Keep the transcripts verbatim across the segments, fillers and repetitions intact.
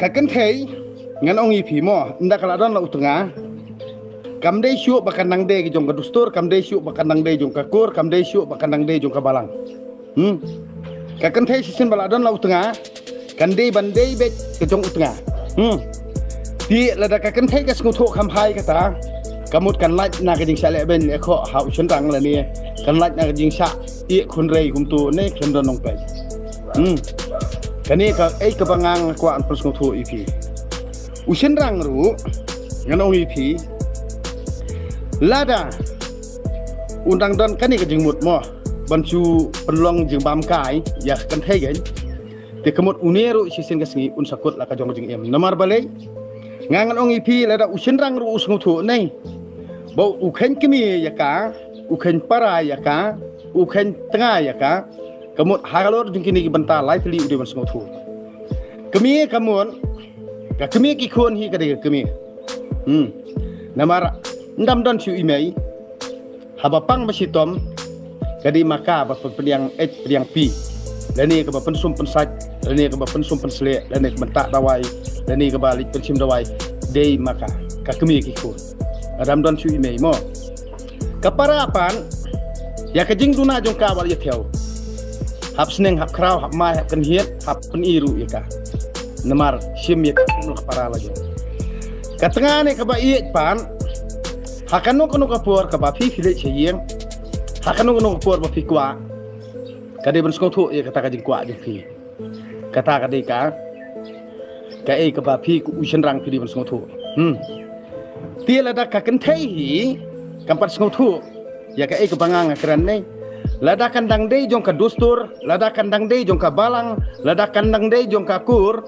Ka kynthei, ngan ong ïa phi mo, ynda ka la don la u tnga, kam dei shuh ba kan nang dei jong ka dustur, kam dei shuh ba kan nang dei jong ka kur, kam dei shuh ba kan nang dei jong ka balang. Hmm. Ka kynthei shisien ba la don la u tnga, kan dei ban dei beit ka jong u tnga. Hmm. Te lada ka kynthei ka sngewthuh kham bha ïa kata, ka mut kan lait na ka jingshah leh beiñ leh khoh ha u shynrang lane kan lait na ka jingshah ïeh khun rei kumto ne khlem don nongpeit. Hmm. Kane kaei kaba nga kwah ban pynsngewthuh ïa phi. U shynrang ruh, ngan ong ïa phi, lada u dang don kane ka jingmut mo ban shu pynlong jingbam kai ïa ka kynthei kan, te ka mut une ruh shisien ka sngi un sa kut la ka jong ka jingim. Namar balei? Nga ngan ong ïa phi, lada u shynrang ruh u sngewthuh ne ba u kheiñ kmie ïa ka, u kheiñ para ïa ka, u kheiñ tnga ïa ka, ka mut halor jong kine ki bynta lai tylli u dei ban sngewthuh. Kmie ka mut, ka kmie ki khun hi ka dei ka kmie. Hmm. Namar ynda ym don shuh i mei, haba pang ba shitom, ka dei ma ka ba pynpdiang eit pdiang pi, lane kaba pynsum pynsait, lane kaba pynsum pynsleh, lane kaba ntah dawai, lane kaba leit pynshim dawai, dei ma ka, ka kmie ki khun. Lada ym don shuh i mei mo. Ka para pat, ïa ka jingduna jong ka wat ïa thew. Hap sneng, hap khraw, hap mai, hap kynhied, hap pyni ruh ïa ka. Namar shim ïa ka kumno ka para la jong. Ka tnga ne kaba ïeit pat, ha kano kano ka por kaba phi phi leit sha ïing, ha kano kano ka por ba phi kwah, ka dei ban sngewthuh ïa kata ka jingkwah jong phi. Kata ka dei ka, kaei kaba phi u shynrang phi dei ban sngewthuh. Hmm. Te lada ka kynthei hi kam pat sngewthuh ïa kaei kaba nga nga kren ne, lada kan dang dei jong ka dustur, lada kan dang dei jong ka balang, lada kan dang dei jong ka kur,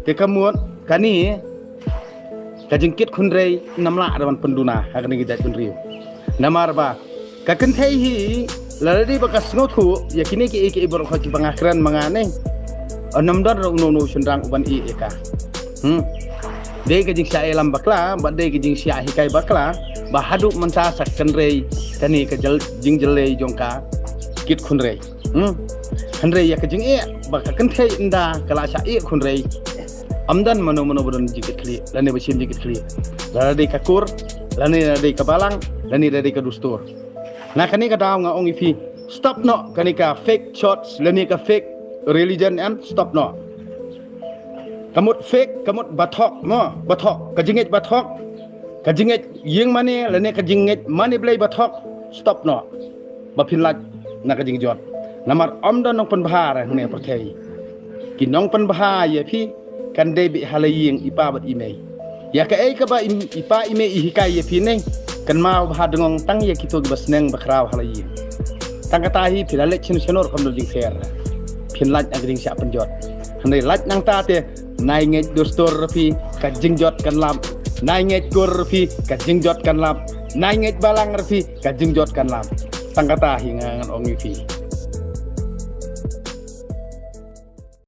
te ka mut kane ka jingkit khun rei ym lah da ban pynduna ha kane ka jaitbynriew. Namar ba ka kynthei hi, lada dei ba ka sngewthuh ïa kine kiei kiei baroh kiba nga kren ma nga ne, ym don ruh uno uno u shynrang u ban ïeh ïa ka. Hmm. Dei ka jingshah ïalam bakla bad dei ka jingshah hikai bakla ba haduh mynta sa kynrei kane ka jyllei, jingjyllei jong ka kit khun rei. Hmm. Hynrei ïa ka jingeh ba ka kynthei ynda ka la shah ïeh khun rei, ym don mano mano ba don jingkitkhlieh lane ba shim jingkitkhlieh. Lada dei ka kur, lane lada dei ka balang, lane lada dei ka dustur. Na kane ka daw nga ong ïa phi, stop noh kane ka fake church lane ka fake religion, em, stop noh. Ka mut fake, ka mut bathok mo, bathok, ka jingngeit bathok, ka jingngeit ïing mane lane ka jingngeit mane blei bathok, stop noh. Ba phin lait na ka jingjot. Namar ym don nongpynbha hangne pyrthei. Ki nongpynbha ïa phi kan dei beit ha la ïing i pa bad i mei. Ïa kaei kaba i pa i mei i hikai ïa phi ne, kynmaw ba ha dngong tang ïa kito kiba sneng ba khraw ha la ïing. Tang kata hi phi la leit shano shano ruh kam don jingpher. Phin lait na ka jingshah pynjot. Hynrei lait nangta te, nai ngeit dustur ruh phi ka jingjot kan lap, nai ngeit kur ruh phi ka jingjot kan lap, nai ngeit balang ruh phi ka jingjot kan lap. Tang kata hi nga ngan ong ïa phi.